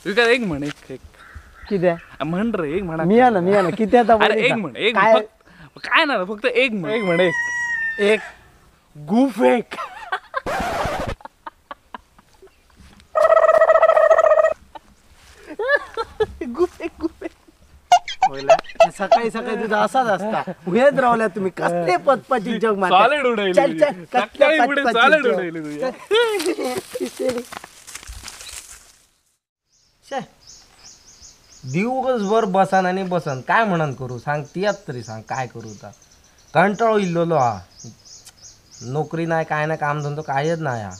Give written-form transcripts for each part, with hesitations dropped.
तुका एक म्हण एक एक कितें म्हण रे एक म्हणा मी ना मी ना कितें आतां अरे एक म्हण एक काय ना फक्त एक म्हण एक म्हण एक एक गुफ एक गुफ एक गुफ एक सकाळी सकाळी तुझा असाच असता उहेच रावल्या तुम्ही कसले पचपची जग मारता सॉलिड उडवली चल चल सकाळी पुढे सॉलिड उडवली तुझ्या शे दिवसभर बसान आणि बसन काय म्हणून करू सांग तियात तरी सांग काय करू आता कंटाळो इल्लोलो हा नोकरी नाही काय नाही कामधंदो कायच नाही हा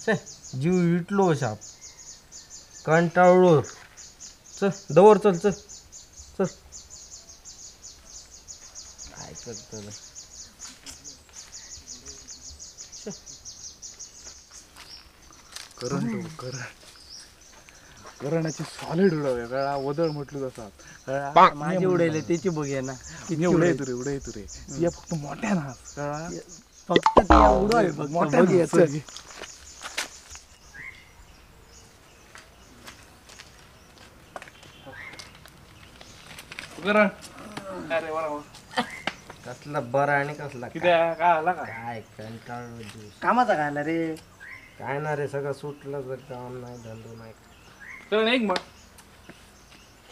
शे जीव इटलो शाप कंटाळलो चल दवर चल चल चल काय करतो करण करण करणाची सॉलिड उडवूया कळा वदळ म्हटलं तसा माझी उडवले त्याची बघूया ना किती उडवतो रे उडवतो रे ती फक्त मोठ्या ना कळा फक्त ती उडव मोठ्या बघूया चल करण अरे बरोबर कसला बरं आणि कसला किती काय आला का काय कंटाळलो जीव कामाचा काय आला रे काय ना रे सगळं सुटलं जर काम नाही धंदो नाही करण एक म्हण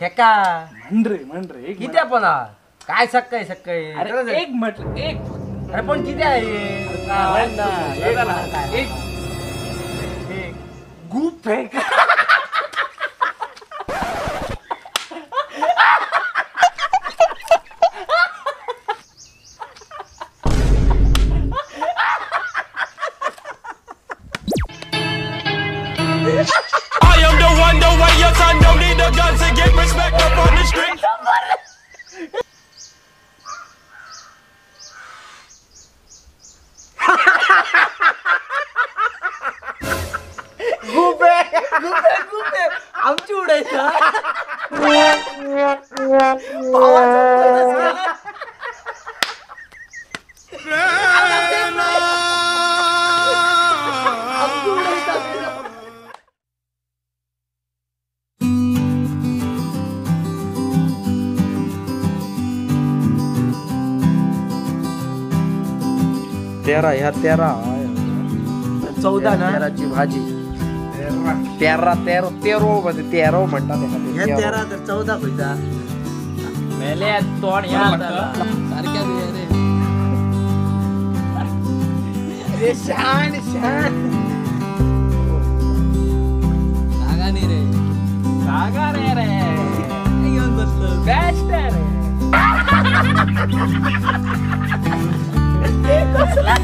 ठेका म्हण रे म्हण रे एक किती पण काय सकाळी सकाळी अरे एक म्हटलं एक अरे पण किती आहे एक एक गुप एक I am the one, the way your son don't need a gun to get respect up on the street. Gupe Gupe Gupe आमची उडायचा तेरा ह्या तेरा 14 ना तेराची भाजी तेरा तेरो तेरो मध्ये तेरो म्हणतात हे तेरा तर 14 खंयचा मेले तोंड ह्या सारख्या रे अरे शान शान जागा नाही रे जागा रे रे घेऊन बसलो बेस्ट आहे रे कसला